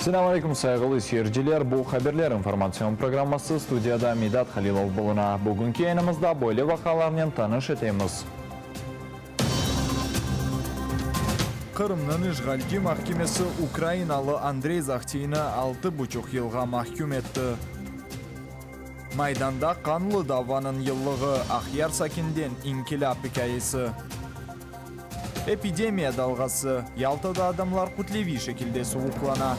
Selâm aleyküm, sayğılı seyirciler! Bu Haberler informatsion programması, studiyada Midat Halilov buluna. Bugünki yayınımızda böyle vaqialarnen tanış etemiz. Qırımnıñ işğalci mahkemesi ukrainalı Andrey Zahteyni altı buçuq yılğa mahküm etti. Maydanda qanlı davanıñ yıllığı, Aqyar sakinden iñkilâp ikâyesi. Epidemiya dalğası, Yaltada adamlar kütleviy şekilde suvuqlana.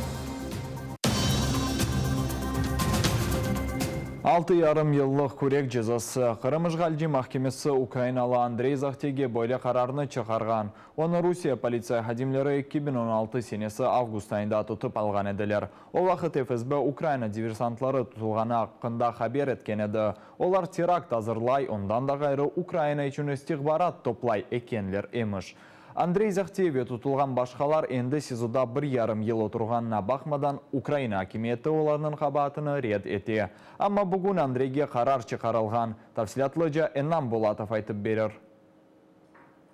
Altı yarım yıllıq kürek cezası. Qırım işğalci mahkemesi ukrainalı Andrey Zahteyge böyle qararnı çıqarğan. Onı Rusiye politsiya hadimleri 2016 senesi avgust ayında tutıp alğan ediler. O vaqıt FSB Ukraina diversantları tutulğanı aqqında haber etken edi. Olar terakt azırlay, ondan da ğayrı Ukraina içün istihbarat toplay ekenler emiş. Andrey Zahtey ve tutulğan başqalar endi SİZOda bir yarım yıl oturğanına baqmadan, Ukraina akimiyeti olarnıñ qabaatını red ete. Amma bugün Andreyge qarar çıqarılğan. Tafsilâtlıca Enam Bulatov aytıp berir.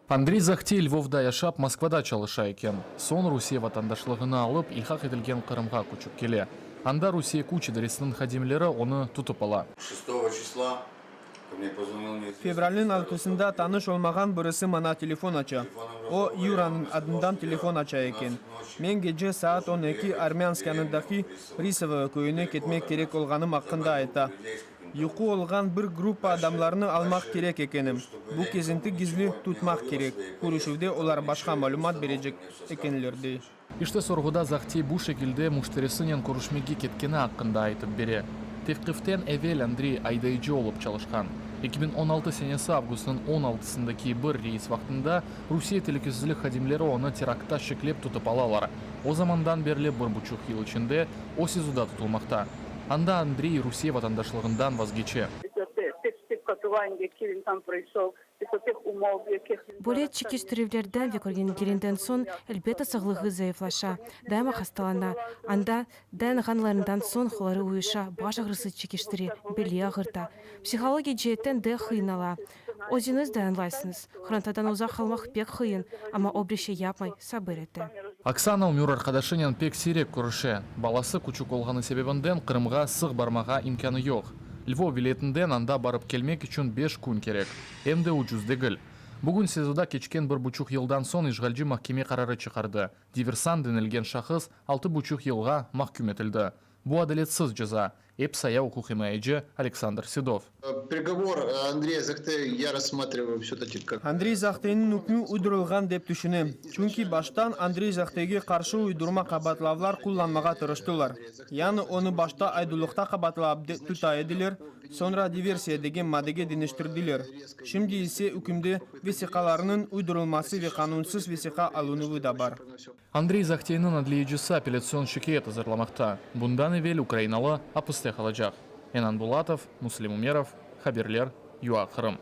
Andrey Zahtey Lvovda yaşap, Moskvada çalışa eken. Soñ Rusiye vatandaşlığını alıp, ilhaq etilgen Qırımğa köçip kele. Anda Rusiye küç idaresiniñ hadimleri onı tutıp ala. Fevralniñ altısında tanış olmağan birisi maña telefon aça. O, Yuranıñ adından telefon aça eken. Men gece saat 12 Armânsk yanındaki Risovoye köyüne ketmek kerek olğanım aqqında ayta. Yuqu olğan bir gruppa adamlarnı almaq kerek ekenim. Bu kezinti gizli tutmaq kerek, körüşüvde olar başqa malümat berecek ekenler, dey. İşte sorğuda Zahtey bu şekilde müşterisinen körüşmege ketkeni aqqında aytıp bere. Tevqiften evel Andrey aydayıcı olıp çalışqan. 2016 senesi avgustnıñ on altısındaki bir reys vaqtında Rusiye telükesizlik hadimleri onı teraktta şeklep tutıp alalar. O zamandan berli bir buçuq yıl içinde o SİZOda tutulmaqta. Anda Andrey Rusiye vatandaşlığından vazgeçe. Böyle çekiştirüvlerden ve körgenlerinden soñ, elbette, sağlığı zayıflaşa, daima hastalana. Anda dayanğanlarından soñ qolları uyuşa, baş ağrısı çekiştire, beli ağırta. Psihologik ceetten de qıynala. Özüñiz de añlaysıñız, qorantadan uzaq qalmaq pek qıyın, amma o bir şey yapmay, sabır ete. Oksana ömür arqadaşınen pek siyrek körüşe. Balası küçük olğanı sebebinden Qırımğa sıq barmağa imkânı yoq. Lvov vilâyetinden anda barıp kelmek içün beş kün kerek. Em de ucuz degil. Bugün SİZOda keçken bir buçuq yıldan soñ işğalci mahkeme qararı çıqardı, diversant denilgen şahıs altı buçuq yılğa mahküm etildi. Bu adaletsiz ceza, ep saya uquqimayeci Aleksandr Sedov. Prigovor Andreya Zahteya ya rassmatrivаю vse-taki kak. Andrey Zahteyniñ ükmü uydurılğan dep tüşünem. Çünki baştan Andrey Zahteyge qarşı uydurma qabaatlavlar qullanmağa tırıştılar. Yani onı başta aydulıqta qabaatlap tuta ediler, soñra diversiya degen maddege deñiştirdiler. Şimdi ise ükümde vesiqalarnıñ uydurılması ve qanunsız vesiqa alınuvı da bar. Andrey Zahteyniñ adliyecisi apellâtsion şikâyet azırlamaqta. Bundan evel ukrainalı apiste qalacaq. Enan Bulatov, Muslim Umerov, Haberler, UA Qırım.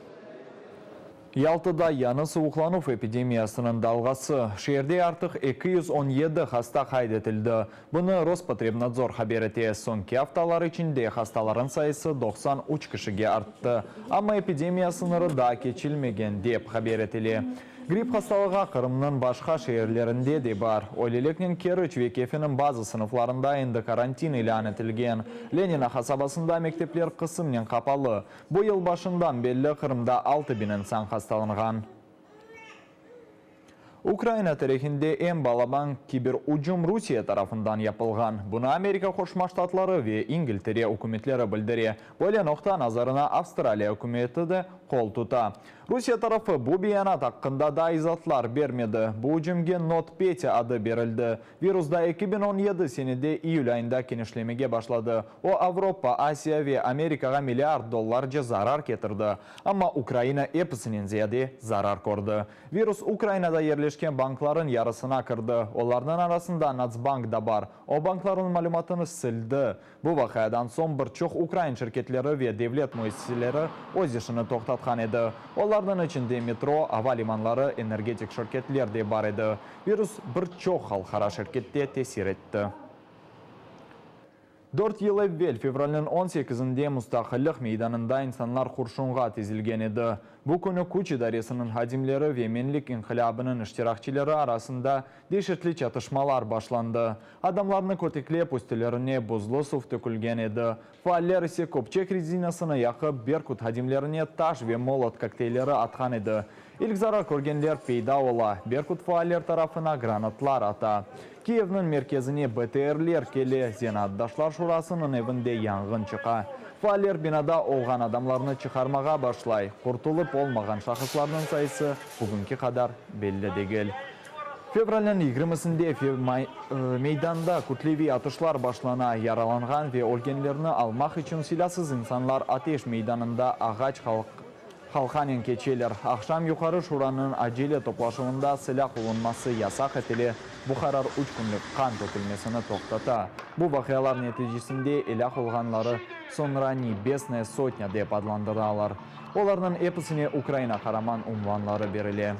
Yaltada yañı suvuqlanuv epidemiyasınıñ dalğası. Şeerde artıq 217 hasta qayd etildi. Bunı Rospotrebnadzor haber ete. Soñki aftalar içinde hastalarnıñ sayısı 93 kişige arttı. Amma epidemiya sıñırı daa keçilmegen, dep haber etile. Grip hastalığı Qırımnıñ başqa şeerlerinde de bar. Öyleliknen Keriç ve Kefeniñ bazı sınıflarında endi karantin ilân etilgen. Lenino qasabasında mektepler qısımnen qapalı. Bu yıl başından belli Qırımda 6000 insan hastalanğan. Ukraina tarihinde eñ balaban kiber-ücüm Rusiye tarafından yapılğan. Bunı Amerika Qoşma Ştatları ve İngiltere ükümetleri bildire. Böyle noqta nazarına Avstraliya ükümeti de qol tuta. Rusiye tarafı bu beyanat aqqında daa izaatlar bermedi. Bu ücümge NotPetya adı berildi. Virus da 2017 senede iyül ayında kenişlemege başladı. O, Avropa, Asiya ve Amerikağa milliard dollarca zarar ketirdi. Amma Ukraina episinen ziyade zarar kördi. Virus Ukrainada yerleşken bankların yarısına kirdi. Olarnıñ arasında Natsbank da bar. O, banklarnıñ malümatını sildi. Bu vaqiadan soñ bir çoq ukrain şirketleri ve devlet müessiseleri öz işini toqtatqan edi. Olarnıñ içinde metro, ava limanları, energetik şirketler de bar edi. Virus bir çoq halqara şirkette tesir etti. Dört yıl evvel, fevralniñ on sekizinde Mustaqillik meydanında insanlar qurşunğa tizilgen edi. Bu künü küç idaresiniñ hadimleri ve Menlik inqilâbınıñ iştirakçileri arasında deşetli çatışmalar başlandı. Adamlarnı köteklep, üstlerine buzlu suv tökülgen edi. Faaller ise köpçek rezinasını yaqıp, Berkut hadimlerine taş ve molot kokteylleri atqan edi. İlk zarar körgenler peyda ola, Berkut faaller tarafına granatlar ata. Kiyevniñ merkezine BTRler kele, Zenaatdaşlar şurasınıñ evinde yanğın çıqa. Faaller binada olğan adamlarnı çıqarmağa başlay, qurtulıp olmağan şahıslarnıñ sayısı bugünki qadar belli degil. Fevralniñ yigirmisinde meydanda kütleviy atışlar başlana, yaralanğan ve ölgenlerni almaq içün silâsız insanlar ateş meydanında ağaç qalqanen keçeler. Aqşam Yuqarı Şuranıñ acele toplaşuvında silâ qullanması yasaq etile, bu qarar üç künlük qan tökülmesini toqtata. Bu vaqialar neticesinde elâk olğanları soñra Nebesnaya sotnâ dep adlandıralar. Olarnıñ episine Ukraina Qaraman unvanları berile.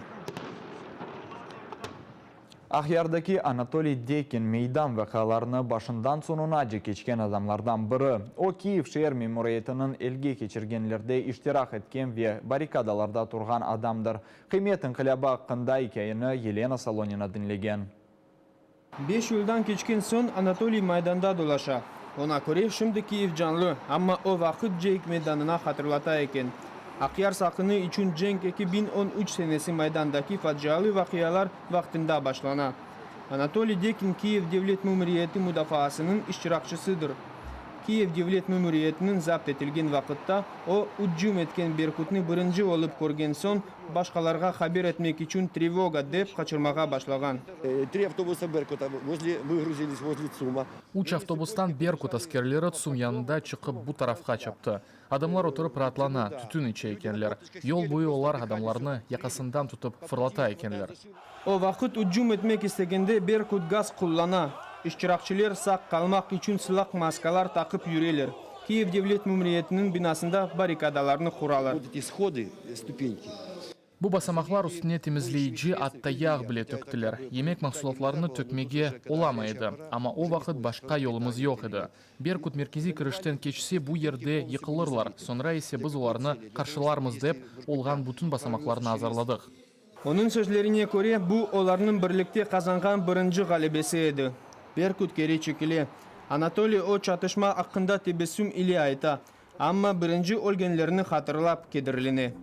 Aqyardaki Anatoliy Dekin meydan vaqialarını başından soñunace keçken adamlardan biri. O, Kiyev şeer memuriyetiniñ elge keçirgenlerde iştirak etken ve barrikadalarda turğan adamdır. Qıymet inqilâbı aqqında ikâyeni Yelena Solonina diñlegen. Beş yıldan keçken soñ Anatoliy Maydanda dolaşa. Oña köre, şimdi Kiyev canlı, amma o vaqıt cenk meydanına hatırlata eken. Aqyar sakini içün cenk 2013 senesi Maydandaki facialı vaqialar vaqtında başlana. Anatoliy Dekin Kiyev devlet memuriyeti mudafaasınıñ iştirakçısıdır. Kiyev devlet memuriyetiniñ zapt etilgen vaqıtta o, ücüm etken Berkutnı birinci olıp körgen soñ, başqalarğa haber etmek içün trevoga dep qaçırmağa başlağan. Tri avtobusa Berkuta vozle vıgruzilis vozle TSUMa. Üç avtobustan Berkut askerleri TSUM yanında çıqıp bu tarafqa çaptı. Adamlar oturıp raatlana, tütün içe ekenler. Yol boyu olar adamlarnı yaqasından tutıp fırlata ekenler. O vaqıt ücüm etmek istegende Berkut gaz qullana. İştirakçiler sağ qalmaq içün sılaq maskalar taqıp yüreler. Kiyev devlet memuriyetiniñ binasında barrikadalarnı quralar. Bu basamaqlar üstüne temizleyici, atta yağ bile töktiler. Yemek mahsulatlarını tökmege olamay edi, amma o vaqıt başqa yolumız yoq edi. Berkut merkeziy kirişten keçse, bu yerde yıqılırlar, soñra ise biz olarnı qarşılarmız dep, olğan bütün basamaqlarnı azırladıq. Onıñ sözlerine köre, bu, olarnıñ birlikte qazanğan birinci ğalebesi edi. Berkut keri çekile. Anatoliy o çatışma aqqında tebessüm ile ayta, amma birinci ölgenlerni hatırlap kederlene.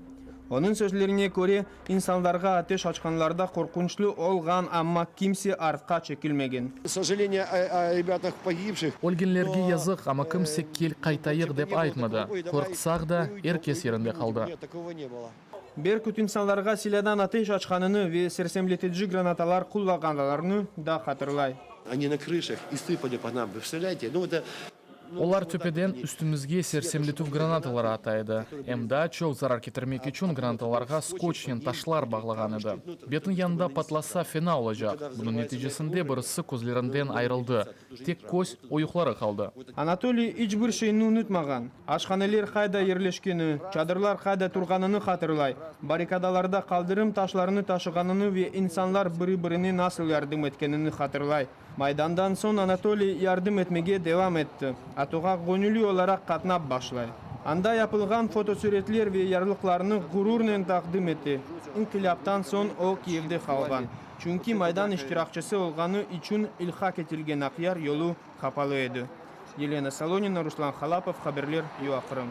Onıñ sözlerine köre, insanlarğa ateş açqanlarda qorqunçlı olğan, amma kimse artqa çekilmegen. Sojaleniye o rebâtah pogibşih. Ölgenlerge yazıq, amma kimse kel qaytayıq dep aytmadı. Qorqsaq da, er kes yerinde qaldı. Berkut insanlarğa silâdan ateş açqanını ve sersemletici granatalar qullağanlarını da hatırlay. Oni na krışah i sıpali po nam, vı predstavlâyete? Nu, eto, Olar töpeden üstümizge sersemletüv granataları ata edi. Em daa çoq zarar ketirmek içün granatalarğa skotçnen taşlar bağlağan edi. Betniñ yanında patlasa fena olacaq. Bunıñ neticesinde birisi közlerinden ayırıldı, tek köz oyuqları qaldı. Anatoliy iç bir şeyni unutmağan. Aşhaneler qayda yerleşkeni, çadırlar qayda turğanını hatırlay, barrikadalarda qaldırım taşlarını taşığanını ve insanlar biri-birine nasıl yardım etkenini hatırlay. Maydandan soñ Anatoliy yardım etmege devam etti, ATOğa göñülli olaraq qatnap başlay. Anda yapılğan fotosüretler ve yarlıqlarnı ğururnen taqdim ete. İnqilâptan soñ o, Kiyevde qalğan, çünki Maydan iştirakçisi olğanı içün ilhaq etilgen Aqyar yolu qapalı edi. Yelena Solonina, Ruslan Halapov, haberler, UA-Qırım.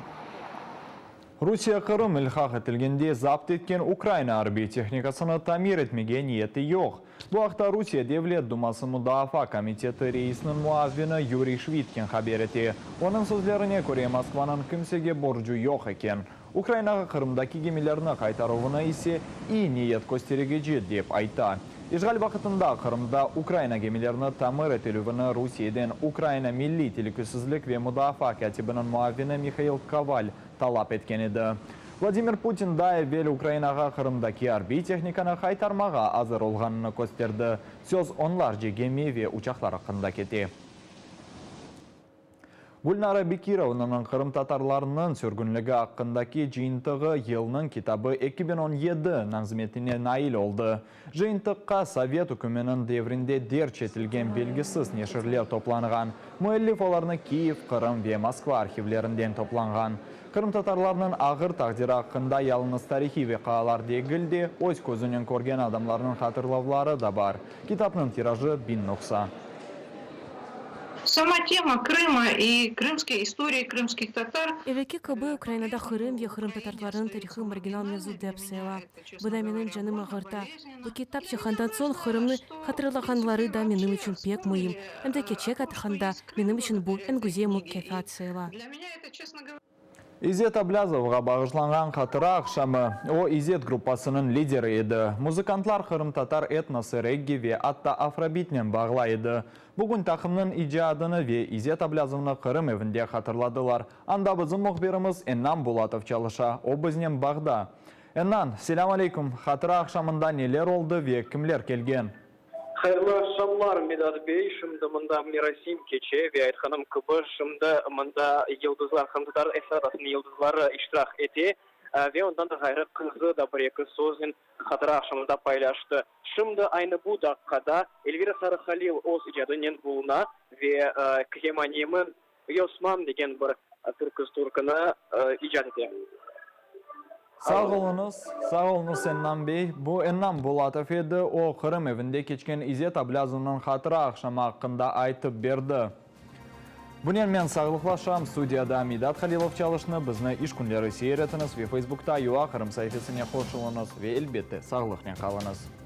Rusiye Qırım ilhaq etilgende zapt etken Ukrayina arbiy tehnikasını tamir etmege niyeti yoq. Bu aqta Rusiye Devlet Duması Mudafaa komiteti reisiniñ muavini Yuriy Şvitkin haber ete. Onıñ sözlerine köre, Moskvanıñ kimsege borcu yoq eken. Ukrayinağa Qırımdaki gemilerni qaytaruvını ise iyi niyet kösterigici dep ayta. İşğal vaqtında Qırımda Ukrayina gemilerini tamir etilüvini Rusiyeden Ukrayina Milliy telükesizlik ve mudafaa kâtibiniñ muavini Mihail Koval talap etken edi. Vladimir Putin daa evel Ukrayinağa Qırımdaki arbiy tehnikanı qaytarmağa azır olğanını kösterdi. Söz onlarce gemi ve uçaqlar aqqında kete. Gülnara Bekirovanıñ qırımtatarlarnıñ sürgünligi aqqındaki cıyıntığı Yılnıñ kitabı 2017 namzetine nail oldı. Cıyıntıqqa sovet üküminiñ devrinde derc etilgen belgisiz neşirler toplanğan. Müellif olarnı Kiyev, Qırım ve Moskva arhivlerinden toplanğan. Qırımtatarlarnıñ ağır taqdiri aqqında yalıñız tarihiy vaqıalar degil de, öz közünen körgen adamlarnıñ hatırlavları da bar. Kitapnıñ tirajı, biñ nuhsa. Sama tema Krıma i krımskoy istorii krımskih tatar. Evelki kibi Ukrainada Qırım ve qırımtatarlarnıñ tarihı marginal mevzu dep sayıla. Buna menim canım ağırta. Bu kitap çıqqandan soñ Qırımnı hatırlağanları da menim içün pek müim. Em de kerçek aytqanda, menim içün bu eñ güzel mukâfat sayıla. İzzet Ablâzovğa bağışlanğan hatıra aqşamı. O, İzzet gruppasınıñ lideri edi. Muzıkantlar qırımtatar etnosı, reggi ve atta afrobitnen bağlay edi. Bugün taqımnıñ icadını ve İzzet Ablâzovnı Qırım evinde hatırladılar. Anda bizim mühbirimiz Ennan Bulatov çalışa, o biznen bağda. Ennan, selâm aleyküm, hatıra aqşamında neler oldı ve kimler kelgen? Hayırlı aqşamlar, Midat bey. Şimdi mında merasim keçe ve aytqanım kibi, şimdi mında yıldızlar, qırımtatar estradasınıñ yıldızları iştirak ete ve ondan da ğayrı qızı da bir-eki söznen hatıra aqşamında paylaştı. Şimdi aynı bu daqqada Elvira Sarıhalil öz icadınen buluna ve Kemanemin Yosmam degen bir türküstürküni icat ete. Sağ oluñız, sağ oluñız Ennan bey. Bu Ennan Bulatov edi, o, Qırım evinde keçken İzet Ablâzovnıñ hatıra aqşamı aqqında aytıp berdi. Bunen men sağlıqlaşam, studiyada Midat Halilov çalışnı, bizni iş künleri seyir etiñiz ve Facebookta UA-Qırım saifesine qoşulıñız ve elbette sağlıqnen qalıñız.